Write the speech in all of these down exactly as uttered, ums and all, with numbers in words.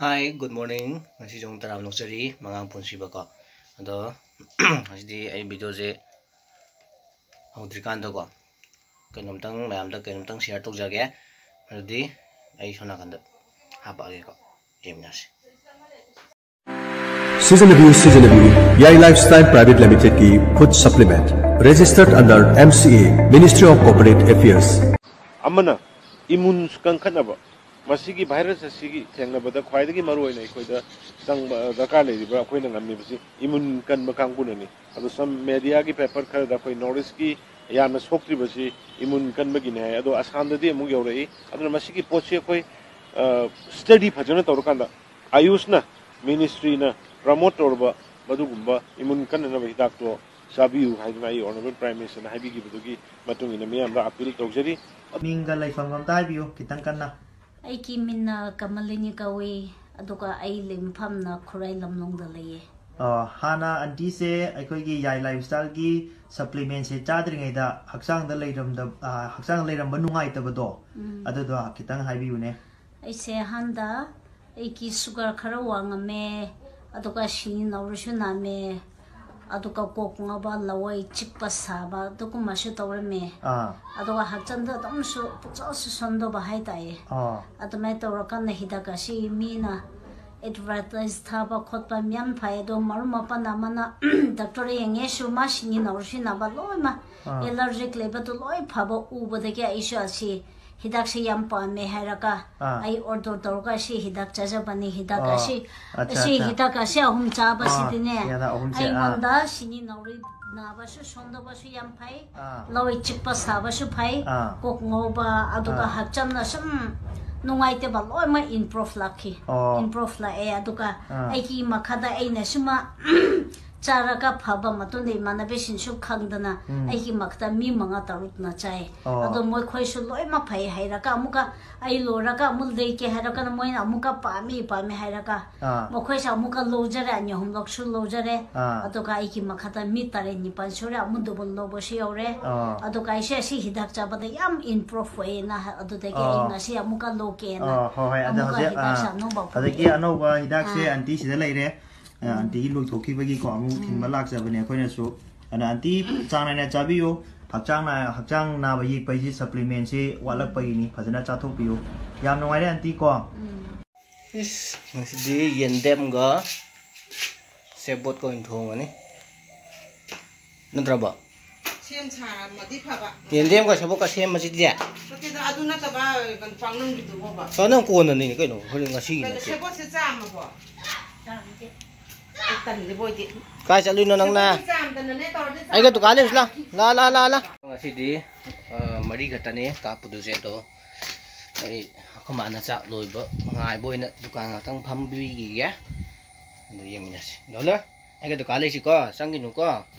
Hi, good morning. ꯉꯁꯤꯁꯨ ꯑꯃꯨꯛ ꯇꯔꯥꯝꯅ ꯑꯣꯛꯆꯔꯤ, ꯃꯉꯥꯡ ꯄꯨꯟꯁꯤꯕꯀꯣ꯫ ꯑꯗꯣ ꯉꯁꯤꯗꯤ ꯑꯩ ꯚꯤꯗꯤꯑꯣꯁꯦ ꯍꯧꯗ꯭ꯔꯤꯀꯥꯟꯗꯀꯣ, ꯀꯩꯅꯣꯝꯇꯪ ꯃꯌꯥꯝꯗ ꯀꯩꯅꯣꯝꯇꯪ ꯁꯤꯌꯔ ꯇꯧꯖꯒꯦ꯫ ꯑꯗꯨꯗꯤ ꯑꯩ ꯁꯣꯝ ꯅꯥꯀꯟꯗ ꯍꯥꯄꯛꯑꯒꯦꯀꯣ, ꯌꯦꯡꯃꯤꯟꯅꯁꯤ꯫ ꯁꯤꯖꯤꯟꯅꯕꯤꯌꯨ, ꯁꯤꯖꯤꯟꯅꯕꯤꯌꯨ꯫ ꯌꯥꯏ ꯂꯥꯏꯐꯁ꯭ꯇꯥꯏꯜ ꯄ꯭ꯔꯥꯏꯚꯦꯠ ꯂꯤꯃꯤꯇꯦꯗꯀꯤ food supplement, registered under M C A, Ministry of Corporate Affairs꯫ ꯑꯃꯅ ꯏꯃꯨꯟ ꯀꯟꯈꯠꯅꯕ, ꯃꯁꯤꯒꯤ ꯚꯥꯏꯔꯁ ꯑꯁꯤꯒꯤ ꯊꯦꯡꯅꯕꯗ ꯈ꯭ꯋꯥꯏꯗꯒꯤ ꯃꯔꯨꯑꯣꯏꯅ ꯑꯩꯈꯣꯏꯗ ꯆꯪꯕ ꯗꯔꯀꯥꯔ ꯂꯩꯔꯤꯕ, ꯑꯩꯈꯣꯏꯅ ꯉꯝꯃꯤꯕꯁꯤ ꯏꯃꯨꯟ ꯀꯟꯕ ꯀꯥꯡꯕꯨꯅꯅꯤ꯫ ꯑꯗꯣ some mediaꯒꯤ paper ꯈꯔꯗ ꯑꯩꯈꯣꯏ North Eastꯀꯤ ꯌꯥꯝꯅ ꯁꯣꯛꯇ꯭ꯔꯤꯕꯁꯤ ꯏꯃꯨꯟ ꯀꯟꯕꯒꯤꯅꯤ ꯍꯥꯏ꯫ ꯑꯗꯣ ꯑꯁꯥꯝꯗꯗꯤ ꯑꯃꯨꯛ ꯌꯧꯔꯛꯏ꯫ ꯑꯗꯨꯅ ꯃꯁꯤꯒꯤ ꯄꯣꯠꯁꯤ ꯑꯩꯈꯣꯏ, ꯑ, study ꯐꯖꯅ ꯇꯧꯔꯀꯥꯟꯗ, AYUSꯅ, ministryꯅ promote ꯇꯧꯔꯕ ꯃꯗꯨꯒꯨꯝꯕ ꯏꯃꯨꯟ ꯀꯟꯅꯅꯕ ꯍꯤꯗꯥꯛꯇꯣ ꯆꯥꯕꯤꯌꯨ ꯍꯥꯏꯗꯅ ꯑꯩ Honourable Prime Ministerꯅ ꯍꯥꯏꯕꯤꯈꯤꯕꯗꯨꯒꯤ ꯃꯇꯨꯡ ꯏꯟꯅ ꯃꯤꯌꯥꯝꯗ appeal ꯇꯧꯖꯔꯤ꯫ ꯃꯤꯡꯒ ꯂꯩꯐꯝꯒ ꯑꯝꯇ ꯍꯥꯏꯕꯤꯌꯨ ꯈꯤꯇꯪ ꯀꯟꯅ꯫ ꯑꯩꯒꯤ ꯃꯤꯡꯅ ꯀꯃꯂꯤꯅꯤ ꯀꯧꯏ, ꯑꯗꯨꯒ ꯑꯩ ꯂꯩꯐꯝꯅ ꯈꯨꯔꯥꯏ ꯂꯝꯂꯣꯡꯗ ꯂꯩꯌꯦ꯫ ꯑ, ꯍꯥꯟꯅ ꯑꯟꯇꯤꯁꯦ ꯑꯩꯈꯣꯏꯒꯤ ꯌꯥꯏ ꯂꯥꯏꯐꯁ꯭ꯇꯥꯏꯜꯒꯤ ꯁꯄ꯭ꯂꯤꯃꯦꯟꯁꯦ ꯆꯥꯗ꯭ꯔꯤꯉꯩꯗ ꯍꯛꯆꯥꯡꯗ ꯂꯩꯔꯝꯗ-, ꯑ, ꯍꯛꯆꯥꯡ ꯂꯩꯔꯝꯕ ꯅꯨꯡꯉꯥꯏꯇꯕꯗꯣ, ꯎꯝ꯫ ꯑꯗꯨꯗꯣ ꯈꯤꯇꯪ ꯍꯥꯏꯕꯤꯌꯨꯅꯦ꯫ ꯑꯩꯁꯦ ꯍꯥꯟꯅꯗ ꯑꯩꯒꯤ sugar ꯈꯔ ꯋꯥꯡꯉꯝꯃꯦ, ꯑꯗꯨꯒ ꯁꯤꯡꯂꯤ ꯅꯥꯎꯔꯤꯁꯨ ꯅꯥꯝꯃꯦ, ꯑꯗꯨꯒ ꯀꯣꯛ ꯉꯥꯎꯕ, ꯂꯋꯥꯏ ꯆꯤꯛꯄ ꯁꯥꯕ ꯑꯗꯨꯒꯨꯝꯕꯁꯨ ꯇꯧꯔꯝꯃꯦ꯫ ꯑꯥ꯫ ꯑꯗꯨꯒ ꯍꯛꯆꯥꯡꯗ ꯑꯗꯨꯝꯁꯨ ꯄꯨꯛꯆꯦꯜꯁꯨ ꯁꯣꯟꯗꯕ ꯍꯥꯏꯇꯥꯏꯌꯦ꯫ ꯑꯥ꯫ ꯑꯗꯨꯃꯥꯏꯅ ꯇꯧꯔꯀꯥꯟꯗ ꯍꯤꯗꯥꯛ ꯑꯁꯤ ꯃꯤꯅ advertise ꯊꯥꯕ ꯈꯣꯠꯄ ꯃꯌꯥꯝ ꯐꯩ, ꯑꯗꯣ ꯃꯔꯨꯞ ꯃꯄꯥꯟ ꯑꯃꯅ doctor ꯌꯦꯡꯉꯦꯁꯨ ꯃꯥ ꯁꯤꯡꯂꯤ ꯅꯥꯎꯔꯤ ꯁꯤꯖꯤꯟꯅꯕ ꯂꯣꯏꯅꯃꯛ ꯑꯥ꯫ Allergic ꯂꯩꯕꯗꯨ ꯂꯣꯏ ꯐꯕ ꯎꯕꯗꯒꯤ ꯑꯩꯁꯨ ꯑꯁꯤ ꯍꯤꯗꯥꯛꯁꯦ ꯌꯥꯝ ꯄꯥꯝꯃꯦ ꯍꯥꯏꯔꯒ ꯑꯥ꯫ ꯑꯩ order ꯇꯧꯔꯒ ꯑꯁꯤ ꯍꯤꯗꯥꯛ ꯆꯥꯖꯕꯅꯤ꯫ ꯍꯤꯗꯥꯛ ꯑꯣ, ꯑꯁꯤ, ꯑꯠꯆꯥ, ꯑꯁꯤ ꯑꯠꯆꯥ꯫ ꯍꯤꯗꯥꯛ ꯑꯁꯤ ꯑꯍꯨꯝ ꯆꯥꯕꯁꯤꯗꯤꯅꯦ, ꯑꯥ, ꯍꯤꯗꯥꯛ ꯑꯍꯨꯝꯁꯦ, ꯑꯥ꯫ ꯑꯩꯉꯣꯟꯗ ꯁꯤꯡꯂꯤ ꯅꯥꯎꯔꯤ ꯅꯥꯕꯁꯨ ꯁꯣꯟꯗꯕꯁꯨ ꯌꯥꯝ ꯐꯩ, ꯑꯥ꯫ ꯂꯋꯥꯏ ꯆꯤꯛꯄ ꯁꯥꯕꯁꯨ ꯐꯩ, ꯑꯥ꯫ ꯀꯣꯛ ꯉꯥꯎꯕ, ꯑꯗꯨꯒ ꯑꯥ꯫ ꯍꯛꯆꯥꯡꯅ ꯁꯨꯝ ꯅꯨꯡꯉꯥꯏꯇꯕ ꯂꯣꯏꯅꯃꯛ improve ꯂꯥꯛꯈꯤ, ꯑꯣ꯫ Improve ꯂꯥꯛꯑꯦ꯫ ꯑꯗꯨꯒ ꯑꯥ꯫ ꯑꯩꯒꯤ ꯃꯈꯥꯗ ꯑꯩꯅ ꯁꯨꯝ ꯆꯥꯔꯒ ꯐꯕ ꯃꯇꯨꯡꯗ ꯏꯃꯥꯟꯅꯕꯤꯁꯤꯡꯁꯨ ꯈꯪꯗꯅ ꯎꯝ꯫ ꯑꯩꯒꯤ ꯃꯛꯇ ꯃꯤ ꯃꯉꯥ ꯇꯔꯨꯛꯅ ꯆꯥꯏ꯫ ꯑꯣ꯫ ꯑꯗꯣ ꯃꯈꯣꯏꯁꯨ ꯂꯣꯏꯅꯃꯛ ꯐꯩ ꯍꯥꯏꯔꯒ ꯑꯃꯨꯛꯀ ꯑꯩ ꯂꯣꯏꯔꯒ ꯑꯃꯨꯛ ꯂꯩꯒꯦ ꯍꯥꯏꯔꯒꯅ ꯃꯣꯏꯅ ꯑꯃꯨꯛꯀ ꯄꯥꯝꯃꯤ, ꯄꯥꯝꯃꯤ ꯍꯥꯏꯔꯒ ꯑꯥ꯫ ꯃꯈꯣꯏꯁꯨ ꯑꯃꯨꯛꯀ ꯂꯧꯖꯔꯦ, ꯑꯅꯤ ꯑꯍꯨꯝꯂꯛꯁꯨ ꯂꯧꯖꯔꯦ꯫ ꯑꯥ꯫ ꯑꯗꯨꯒ ꯑꯩꯒꯤ ꯃꯈꯥꯗ ꯃꯤ ꯇꯔꯦꯠ ꯅꯤꯄꯥꯜ ꯁꯨꯔꯦ, ꯑꯃꯨꯛ ꯗꯕꯜ ꯂꯧꯕꯁꯨ ꯌꯥꯎꯔꯦ꯫ ꯑꯥ꯫ ꯑꯗꯨꯒ ꯑꯩꯁꯦ ꯑꯁꯤ ꯍꯤꯗꯥꯛ ꯆꯥꯕꯗ ꯌꯥꯝ improve ꯑꯣꯏꯌꯦꯅ, ꯑꯗꯨꯗꯒꯤ ꯑꯩ ꯑꯥ꯫ ꯉꯁꯤ ꯑꯃꯨꯛꯀ ꯂꯧꯒꯦꯅ ꯑꯥ, ꯍꯣꯏ, ꯍꯣꯏ, ꯑꯗꯣ ꯑꯃꯨꯛꯀ ꯍꯧꯖꯤꯛ, ꯍꯤꯗꯥꯛꯁꯦ ꯑꯥ, ꯑꯅꯧꯕ ꯍꯧꯖꯤꯛꯀꯤ ꯄꯨꯔꯛꯑꯦ꯫ ꯑꯅꯧꯕ ꯍꯤꯗꯥꯛꯁꯦ ꯑꯥ꯫ ꯑꯟꯇꯤ ꯁꯤꯗ ꯂꯩꯔꯦ꯫ ꯑ, ꯎꯝ꯫ ꯑꯟꯇꯤꯒꯤ ꯂꯣꯏꯊꯣꯛꯈꯤꯕꯒꯤꯀꯣ ꯑꯃꯨꯛ ꯎꯝ꯫ ꯊꯤꯟꯕ ꯂꯥꯛꯆꯕꯅꯦ ꯑꯩꯈꯣꯏꯅꯁꯨ꯫ ꯑꯗꯨꯅ ꯑꯟꯇꯤ ꯆꯥꯡ ꯅꯥꯏꯅ ꯆꯥꯕꯤꯌꯨ꯫ ꯍꯛꯆꯥꯡ ꯅꯥ-, ꯍꯛꯆꯥꯡ ꯅꯥꯕ ꯌꯦꯛꯄ ꯍꯥꯏꯁꯤ supplement ꯁꯤ ꯋꯥꯠꯂꯛꯄꯒꯤꯅꯤ꯫ ꯐꯖꯅ ꯆꯥꯊꯣꯛꯄꯤꯌꯨ꯫ ꯌꯥꯝ ꯅꯨꯡꯉꯥꯏꯔꯦ ꯑꯟꯇꯤ ꯀꯣ꯫ ꯎꯝ꯫ ꯏꯁ, ꯉꯁꯤꯗꯤ ꯌꯦꯟꯗꯦꯝꯒ ꯁꯦꯕꯣꯠꯀ ꯑꯣꯏꯅ ꯊꯣꯡꯉꯅꯤ꯫ ꯅꯠꯇ꯭ꯔꯕꯣ? ꯁꯦꯝ ꯁꯥꯔꯝꯃꯗꯤ ꯐꯕ꯫ ꯌꯦꯟꯗꯦꯝꯒ ꯁꯦꯕꯣꯠꯀ ꯁꯦꯝꯕꯁꯤꯗꯤ? ꯅꯠꯇꯦꯗ, ꯑꯗꯨ ꯅꯠꯇꯕ, ꯀꯩꯅꯣ, ꯄꯥꯛꯅꯝꯒꯤꯗꯨ ꯐꯥꯎꯕ꯫ ꯄꯥꯛꯅꯝ ꯀꯣꯟꯅꯅꯤꯅꯦ ꯀꯩꯅꯣ, ꯍꯣꯔꯦꯟ ꯉꯁꯤꯒꯤ ꯀꯩꯅꯣ, ꯅꯠꯇꯦ꯫ ꯁꯦꯕꯣꯠꯁꯦ ꯆꯥꯝꯃꯕꯣ? ꯆꯥꯝꯗꯦ꯫ ꯑꯩ ꯇꯜꯂꯤꯕ ꯑꯣꯏꯗꯤ꯫ ꯀꯥꯏ ꯆꯠꯂꯨꯏꯅꯣ ꯅꯪꯅ? ꯁꯦꯕꯣꯠꯁꯦ ꯆꯥꯝꯗꯅꯅꯦ ꯇꯧꯔꯗꯤ ꯑꯩꯒ ꯗꯨꯀꯥꯟ ꯂꯩꯔꯨꯁꯤ ꯂꯥ꯫ ꯆꯥꯝꯃ꯫ ꯂꯥ, ꯂꯥ, ꯂꯥ, ꯂꯥ꯫ ꯉꯁꯤꯗꯤ, ꯑ, ꯃꯔꯤ ꯈꯛꯇꯅꯤ ꯀꯥꯞꯄꯗꯨꯁꯦ, ꯑꯗꯣ ꯑꯩ, ꯑꯩꯈꯣꯏ ꯃꯥꯅ ꯆꯥꯛ ꯂꯣꯏꯕ ꯉꯥꯏꯕ ꯑꯣꯏꯅ ꯗꯨꯀꯥꯟ ꯉꯥꯛꯇꯪ ꯐꯝꯕꯤꯈꯤꯒꯦ꯫ ꯑꯗꯨ ꯌꯦꯡꯃꯤꯟꯅꯁꯤ꯫ ꯗꯣꯂꯔ, ꯑꯩꯒ ꯗꯨꯀꯥꯟ ꯂꯩꯁꯤꯀꯣ, ꯆꯪꯈꯤꯅꯨꯀꯣ꯫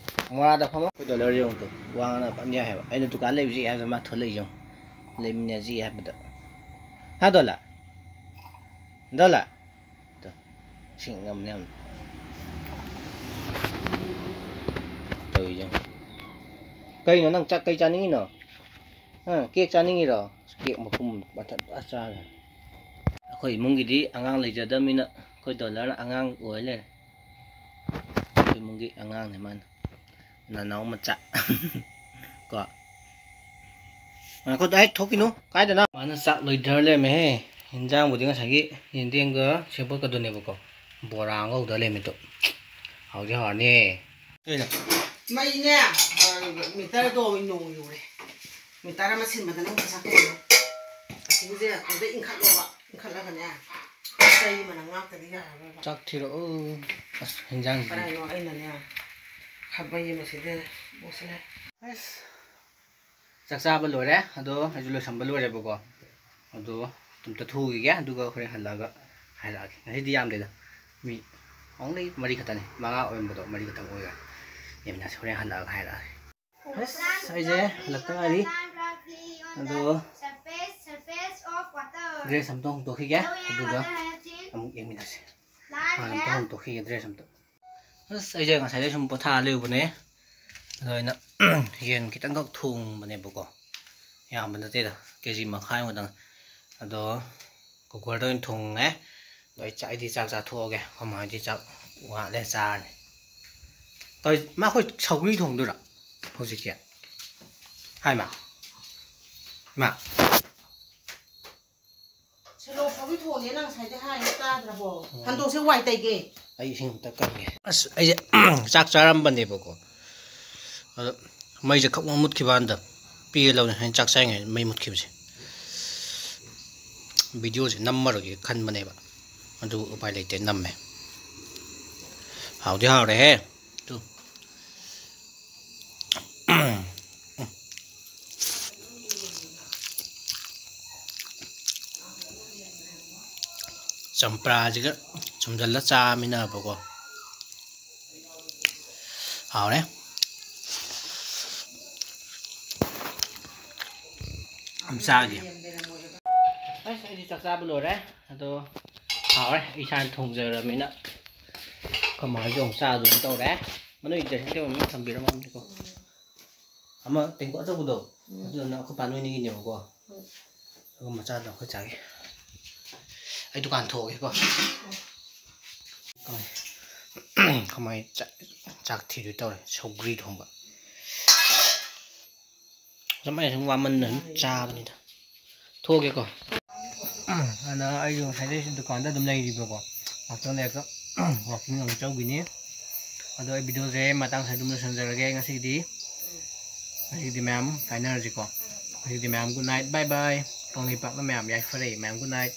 ꯃꯣꯔꯥꯗ ꯐꯝꯃꯣ꯫ ꯑꯩꯈꯣꯏ ꯗꯣꯂꯔ ꯌꯦꯡꯉꯨ ꯇꯨ, ꯋꯥ ꯉꯥꯡꯅ ꯐꯝ ꯌꯥꯏ ꯍꯥꯏꯕ꯫ ꯑꯩꯅ ꯗꯨꯀꯥꯟ ꯂꯩꯕꯁꯤ ꯍꯥꯏꯕꯗ ꯃꯥ ꯊꯣꯛꯂꯛꯏꯁꯦ ꯌꯦꯡꯉꯨ꯫ ꯂꯩꯃꯤꯟꯅꯁꯤ ꯍꯥꯏꯕꯗ꯫ ꯍꯥ, ꯗꯣꯂꯔ? ꯗꯣꯂꯔ? ꯇꯨ, ꯁꯤꯡꯉꯝꯅꯦ ꯌꯥꯝ꯫ ꯇꯧꯔꯤꯁꯦ ꯌꯦꯡꯉꯨ꯫ ꯀꯩꯅꯣ ꯅꯪ ꯆꯥꯛ ꯀꯩ ꯆꯥꯅꯤꯡꯉꯤꯅꯣ? ꯍꯥ, ꯀꯦꯛ ꯆꯥꯅꯤꯡꯉꯤꯔꯣ? ꯀꯦꯛ ꯃꯄꯨꯝ ꯃꯊꯟ ꯄꯨꯔꯥ ꯆꯥꯈ꯭ꯔꯦ꯫ ꯑꯩꯈꯣꯏ ꯏꯃꯨꯡꯒꯤꯗꯤ ꯑꯉꯥꯡ ꯂꯩꯖꯗꯕꯅꯤꯅ ꯑꯩꯈꯣꯏ ꯗꯣꯂꯔꯅ ꯑꯉꯥꯡ ꯑꯣꯏ ꯂꯩꯔꯦ꯫ ꯑꯩꯈꯣꯏ ꯏꯃꯨꯡꯒꯤ ꯑꯉꯥꯡꯅꯦ ꯃꯥꯅ꯫ ꯅꯅꯥꯎ ꯃꯆꯥ꯫ ꯀꯣ꯫ ꯉꯥꯏꯈꯣ, ꯑꯩ ꯊꯣꯛꯈꯤꯅꯨ꯫ ꯀꯥꯏꯗꯅꯣ? ꯃꯥꯅ ꯆꯥꯛ ꯂꯣꯏꯊꯔ ꯂꯩꯔꯝꯃꯦꯍꯦ꯫ ꯏꯟꯖꯥꯡꯕꯨꯗꯤ ꯉꯁꯥꯏꯒꯤ ꯌꯦꯟꯗꯦꯝꯒ ꯁꯦꯕꯣꯠꯀꯗꯨꯅꯦꯕꯀꯣ꯫ ꯕꯣꯔꯥ ꯑꯃꯒ ꯍꯧꯗ ꯂꯩꯔꯝꯃꯦ ꯇꯨ꯫ ꯍꯥꯎꯗꯤ ꯍꯥꯎꯔꯅꯤ꯫ ꯀꯩꯅꯣ? ꯃꯩꯅꯦ, ꯑ, ꯃꯤꯇꯔꯗꯣ ꯅꯣꯡ ꯌꯨꯔꯦ꯫ ꯃꯤꯇꯔ ꯑꯃ ꯁꯤꯟꯕꯗ ꯅꯪ ꯄꯩꯁꯥ ꯀꯌꯥꯅꯣ? ꯑꯁꯤꯒꯤꯁꯦ ꯑꯝꯇ ꯏꯟꯈꯠꯂꯣꯕ꯫ ꯏꯟꯈꯠꯂꯒꯅꯦ, ꯆꯩ ꯃꯅꯝ ꯉꯥꯛꯇꯗꯤ ꯌꯥꯔꯔꯣꯏꯕ꯫ ꯆꯥꯛ ꯊꯤꯔꯛꯑꯣ꯫ ꯑꯁ, ꯍꯤꯟꯖꯥꯡꯁꯤꯗꯤ꯫ ꯀꯗꯥꯏꯅꯣ ꯑꯩꯅꯅꯦ, ꯈꯥꯕꯩ ꯑꯃ ꯁꯤꯗ ꯄꯣꯠꯁꯤꯜꯂꯦ꯫ ꯑꯁ꯫ ꯆꯥꯛ ꯆꯥꯕ ꯂꯣꯏꯔꯦ, ꯑꯗꯣ ꯑꯩꯁꯨ ꯂꯣꯏꯁꯟꯕ ꯂꯣꯏꯔꯦꯕꯀꯣ꯫ ꯑꯗꯣ ꯑꯗꯨꯝ ꯆꯠꯊꯣꯛꯎꯈꯤꯒꯦ, ꯑꯗꯨꯒ ꯍꯣꯔꯦꯟ ꯍꯜꯂꯛꯑꯒ ꯍꯥꯏꯔꯛꯑꯒꯦ꯫ ꯉꯁꯤꯗꯤ ꯌꯥꯝꯗꯦꯗ, ꯃꯤ ꯑꯣꯡꯂꯤ ꯃꯔꯤ ꯈꯛꯇꯅꯤ, ꯃꯉꯥ ꯑꯣꯏꯔꯝꯕꯗꯣ ꯃꯔꯤ ꯈꯛꯇꯪ ꯑꯣꯏꯈ꯭ꯔꯦ꯫ ꯌꯦꯡꯃꯤꯟꯅꯁꯤ, ꯍꯣꯔꯦꯟ ꯍꯜꯂꯛꯑꯒ ꯍꯥꯏꯔꯛꯑꯒꯦ꯫ ꯑꯁ, ꯑꯩꯁꯦ ꯍꯜꯂꯛꯇ ꯉꯥꯏꯔꯤ꯫ ꯑꯗꯣ ꯗ꯭ꯔꯦꯁ ꯑꯝꯇ ꯍꯣꯡꯗꯣꯛꯈꯤꯒꯦ, ꯑꯗꯨꯒ ꯑꯃꯨꯛ ꯌꯦꯡꯃꯤꯟꯅꯁꯤ꯫ ꯍꯥꯟꯅ ꯑꯝꯇ ꯍꯣꯡꯗꯣꯛꯈꯤꯒꯦ ꯗ꯭ꯔꯦꯁ ꯑꯝꯇ꯫ ꯑꯁ, ꯑꯩꯁꯦ ꯉꯁꯥꯏꯗꯩ ꯁꯨꯝ ꯄꯣꯊꯥ ꯂꯩꯔꯨꯕꯅꯦ꯫ ꯑꯗꯣ ꯑꯩꯅ ꯌꯦꯟ ꯈꯤꯇꯪꯈꯛ ꯊꯣꯡꯕꯅꯦꯕꯀꯣ, ꯌꯥꯝꯕ ꯅꯠꯇꯦꯗ, ꯀꯦ ꯖꯤ ꯃꯈꯥꯏꯃꯨꯛꯇꯪ꯫ ꯑꯗꯣ ꯀꯨꯀꯔꯗ ꯑꯣꯏꯅ ꯊꯣꯡꯉꯦ꯫ ꯑꯗꯣ ꯑꯩ ꯆꯥꯛ, ꯑꯩꯗꯤ ꯆꯥꯛ ꯆꯥꯊꯣꯛꯑꯒꯦ, ꯑꯩꯈꯣꯏ ꯃꯥꯗꯤ ꯆꯥꯛ ꯋꯥꯠꯂꯦ, ꯆꯥꯔꯅꯤ꯫ ꯇꯧꯔꯤ-, ꯃꯥ ꯑꯩꯈꯣꯏ ꯁꯧꯒ꯭ꯔꯤ ꯊꯣꯡꯗꯣꯏꯔꯣ ꯍꯧꯖꯤꯛꯀꯤ? ꯍꯥꯏ ꯃꯥ, ꯃꯥ꯫ ꯁꯤꯂꯣꯛꯄꯒꯤ ꯊꯣꯡꯉꯦ ꯅꯪ ꯉꯁꯥꯏꯗꯩ ꯍꯥꯏꯅ ꯇꯥꯗ꯭ꯔꯕꯣ? ꯎꯝ꯫ ꯍꯟꯗꯣꯛꯁꯦ, ꯋꯥꯏ ꯇꯩꯒꯦ꯫ ꯑꯩ ꯏꯁꯤꯡ ꯑꯝꯇ ꯀꯟꯒꯦ꯫ ꯑꯁ, ꯑꯩꯁꯦ ꯆꯥꯛ ꯆꯥꯔꯝꯕꯅꯦꯕꯀꯣ, ꯑꯗꯣ ꯃꯩꯁꯦ ꯈꯛ ꯃꯨꯠꯈꯤꯕ ꯀꯥꯟꯗ ꯄꯦꯜꯂꯕꯅꯦ, ꯑꯩꯅ ꯆꯥꯛ ꯆꯥꯔꯤꯉꯩꯗ ꯃꯩ ꯃꯨꯠꯈꯤꯕꯁꯦ꯫ ꯚꯤꯗꯤꯑꯣꯁꯦ ꯅꯝꯃꯔꯣꯏꯒꯦ ꯈꯟꯕꯅꯦꯕ, ꯑꯗꯨ ꯎꯄꯥꯏ ꯂꯩꯇꯦ, ꯅꯝꯃꯦ꯫ ꯍꯥꯎꯗꯤ ꯍꯥꯎꯔꯦꯍꯦ꯫ ꯇꯨ꯫ ꯆꯝꯄ꯭ꯔꯥꯁꯤꯒ ꯁꯨꯝꯖꯜꯂ ꯆꯥꯃꯤꯟꯅꯕꯀꯣ꯫ ꯍꯥꯎꯔꯦ꯫ ꯌꯥꯝ ꯆꯥꯒꯦ꯫ ꯑꯁ, ꯑꯩꯗꯤ ꯆꯥꯛ ꯆꯥꯕ ꯂꯣꯏꯔꯦ꯫ ꯑꯗꯣ ꯍꯥꯎꯔꯦ꯫ ꯏꯁꯥꯅ ꯊꯣꯡꯖꯔꯕꯅꯤꯅ ꯑꯩꯈꯣꯏ ꯃꯥ ꯍꯣꯏꯁꯨ ꯑꯃꯨꯛ ꯆꯥꯗꯣꯏꯅ ꯇꯧꯔꯦ꯫ ꯃꯅꯨꯡꯒꯤ dressing table ꯑꯃ ꯊꯝꯕꯤꯔꯝꯃꯣ ꯑꯝꯇꯀꯣ꯫ ꯑꯃ ꯇꯦꯡꯀꯣꯠ ꯑꯆꯧꯕꯗꯣ, ꯎꯝ꯫ ꯑꯗꯨꯗꯨꯅ ꯑꯩꯈꯣꯏ ꯄꯥ ꯅꯣꯏꯅꯤꯒꯤꯅꯦꯕꯀꯣ꯫ ꯎꯝ꯫ ꯑꯗꯨꯒ ꯃꯆꯥꯗꯣ ꯑꯩꯈꯣꯏ ꯆꯥꯒꯦ꯫ ꯑꯩ ꯗꯨꯀꯥꯟ ꯊꯣꯛꯑꯒꯦꯀꯣ꯫ ꯀꯃꯥꯏ-, ꯀꯃꯥꯏ ꯆꯥꯛ, ꯆꯥꯛ ꯊꯤꯗꯣꯏ ꯇꯧꯔꯦ, ꯁꯧꯒ꯭ꯔꯤ ꯊꯣꯡꯕ꯫ ꯁꯨꯝ ꯑꯩꯅ ꯁꯨꯝ ꯋꯥꯃꯟꯗꯅ ꯁꯨꯝ ꯆꯥꯕꯅꯤꯗ꯫ ꯊꯣꯛꯑꯒꯦꯀꯣ꯫ ꯑꯗꯨꯅ ꯑꯩꯁꯨ ꯉꯁꯥꯏꯗꯩ ꯁꯤ ꯗꯨꯀꯥꯟꯗ ꯑꯗꯨꯝ ꯂꯩꯔꯤꯕꯀꯣ꯫ ꯉꯥꯛꯇꯪ ꯂꯩꯔꯒ walking ꯑꯃꯨꯛ ꯆꯧꯈꯤꯅꯤ꯫ ꯑꯗꯣ ꯑꯩ ꯚꯤꯗꯤꯑꯣꯁꯦ ꯃꯇꯥꯡ ꯁ꯭ꯋꯥꯏꯗ ꯑꯗꯨꯝ ꯂꯣꯏꯁꯤꯟꯖꯔꯒꯦ ꯉꯁꯤꯒꯤꯗꯤ꯫ ꯉꯁꯤꯒꯤꯗꯤ ꯃꯌꯥꯝ ꯀꯥꯏꯅꯔꯁꯤꯀꯣ꯫ ꯉꯁꯤꯒꯤꯗꯤ ꯃꯌꯥꯝ good night, bye bye꯫ ꯀꯪꯂꯩꯄꯥꯛꯅ ꯃꯌꯥꯝ ꯌꯥꯏꯐꯔꯦ꯫ ꯃꯌꯥꯝ good night꯫